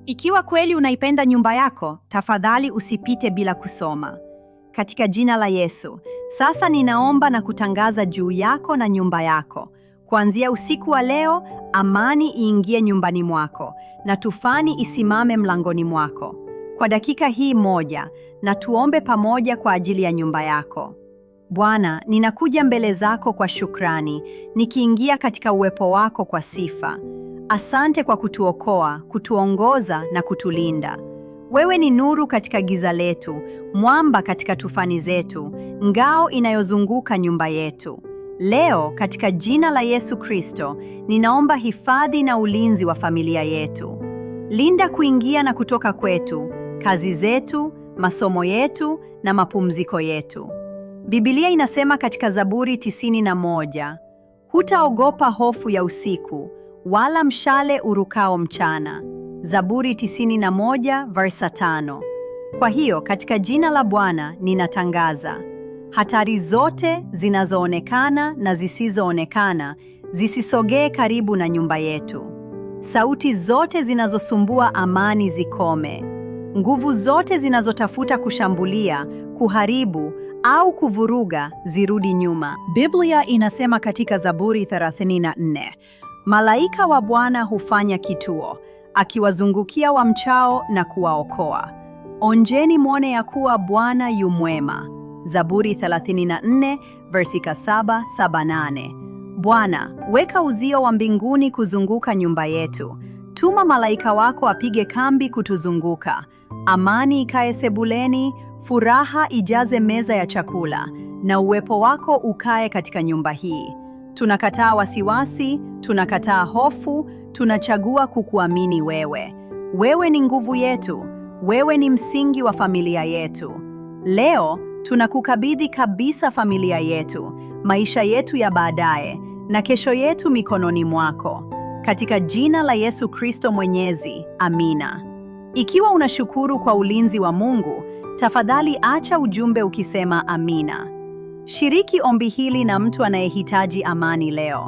Ikiwa kweli unaipenda nyumba yako, tafadhali usipite bila kusoma. Katika jina la Yesu, sasa ninaomba na kutangaza juu yako na nyumba yako. Kuanzia usiku wa leo, amani iingie nyumbani mwako na tufani isimame mlangoni mwako. Kwa dakika hii moja, na tuombe pamoja kwa ajili ya nyumba yako. Bwana, ninakuja mbele zako kwa shukrani, nikiingia katika uwepo wako kwa sifa. Asante kwa kutuokoa, kutuongoza na kutulinda. Wewe ni nuru katika giza letu, mwamba katika tufani zetu, ngao inayozunguka nyumba yetu. Leo katika jina la Yesu Kristo, ninaomba hifadhi na ulinzi wa familia yetu. Linda kuingia na kutoka kwetu, kazi zetu, masomo yetu na mapumziko yetu. Biblia inasema katika Zaburi 91, hutaogopa hofu ya usiku, wala mshale urukao mchana. Zaburi 91 versa 5. Kwa hiyo katika jina la Bwana ninatangaza hatari zote zinazoonekana na zisizoonekana zisisogee karibu na nyumba yetu. Sauti zote zinazosumbua amani zikome. Nguvu zote zinazotafuta kushambulia, kuharibu au kuvuruga zirudi nyuma. Biblia inasema katika Zaburi 34, malaika wa Bwana hufanya kituo, akiwazungukia wamchao na kuwaokoa. Onjeni mwone ya kuwa Bwana yu mwema. Zaburi 34 versi 7, 7, 8. Bwana, weka uzio wa mbinguni kuzunguka nyumba yetu. Tuma malaika wako apige kambi kutuzunguka. Amani ikae sebuleni, furaha ijaze meza ya chakula, na uwepo wako ukae katika nyumba hii. Tunakataa wasiwasi, tunakataa hofu, tunachagua kukuamini wewe. Wewe ni nguvu yetu, wewe ni msingi wa familia yetu. Leo tunakukabidhi kabisa familia yetu, maisha yetu ya baadaye na kesho yetu mikononi mwako. Katika jina la Yesu Kristo Mwenyezi, amina. Ikiwa unashukuru kwa ulinzi wa Mungu, tafadhali acha ujumbe ukisema amina. Shiriki ombi hili na mtu anayehitaji amani leo.